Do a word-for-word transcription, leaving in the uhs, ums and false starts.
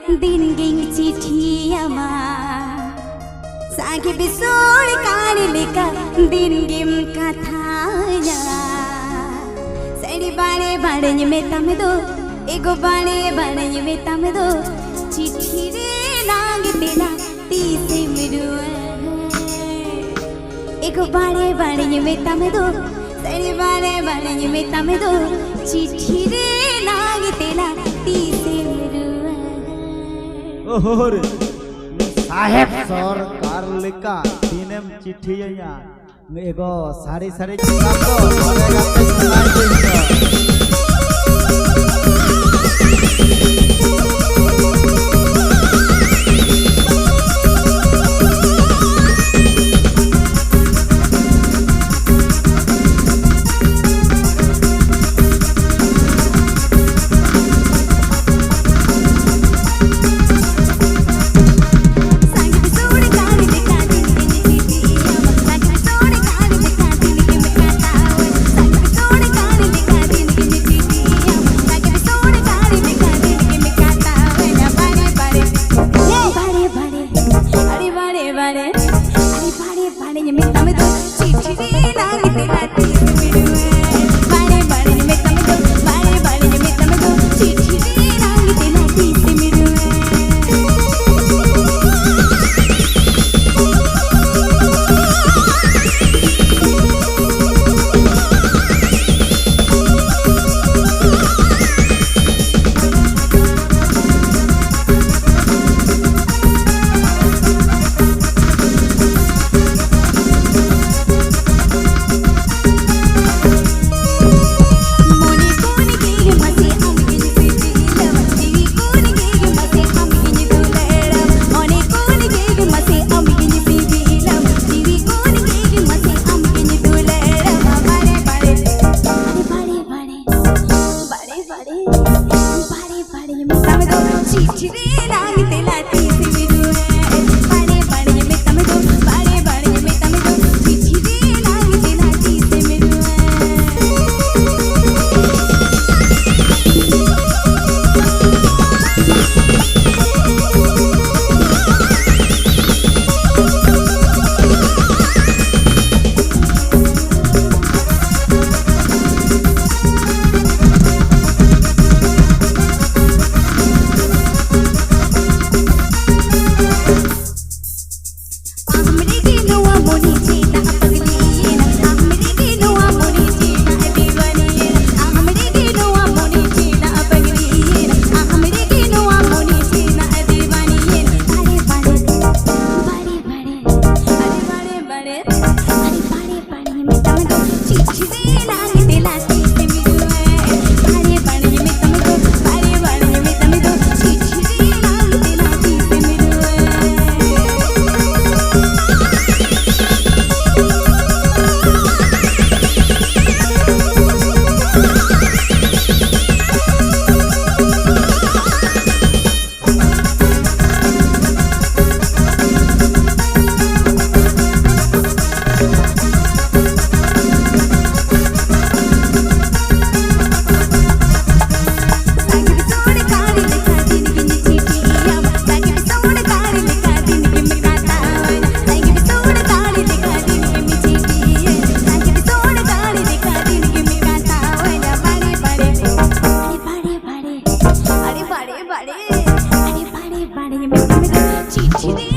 ᱫᱤᱱ ᱜᱤᱧ ᱪᱤᱴᱷᱤᱭᱟᱢᱟ, ᱥᱟᱸᱜᱮ ᱵᱤᱥᱚᱲ ᱠᱟᱱ ᱞᱮᱠᱟ ᱫᱤᱱ ᱜᱮᱢ ᱠᱟᱛᱷᱟᱭᱟ᱾ ᱥᱟᱹᱲᱤ ᱵᱟᱲᱮ ᱵᱟᱲᱮᱧ ᱢᱮᱛᱟᱢ ᱫᱚ, ᱮᱜᱳ ᱵᱟᱲᱮ ᱵᱟᱲᱮᱧ ᱢᱮᱛᱟᱢ ᱫᱚ, ᱪᱤᱴᱷᱤ ᱨᱮᱱᱟᱝ ᱛᱮᱞᱟ ᱛᱤᱥᱮᱢ ᱨᱩᱣᱟᱹᱲ? ᱮᱜᱳ ᱵᱟᱲᱮ ᱵᱟᱲᱮᱧ ᱢᱮᱛᱟᱢ ᱫᱚ, ᱥᱟᱹᱲᱤ ᱵᱟᱲᱮ ᱵᱟᱲᱮᱧ ᱢᱮᱛᱟᱢ ᱫᱚ, ᱪᱤᱴᱷᱤ ᱨᱮᱱᱟᱝ ᱛᱮᱞᱟ ᱛᱤᱥᱮᱢ ᱨᱩᱣᱟᱹᱲ? ᱳᱦᱳᱨ, ᱥᱟᱦᱮᱵ ᱥᱚᱨᱠᱟᱨ ᱞᱮᱠᱟ ᱛᱤᱱᱮᱢ ᱪᱤᱴᱷᱤᱭᱟᱹᱧᱟ? ᱮᱜᱳ ᱥᱟᱹᱨᱤ ᱥᱟᱹᱨᱤ ᱪᱮᱛᱟᱱ ᱫᱚ ᱵᱟᱨᱭᱟ ᱜᱟᱛᱮ ᱥᱟᱱᱟᱭ ᱫᱟᱹᱧ ᱫᱚ᱾ Teenage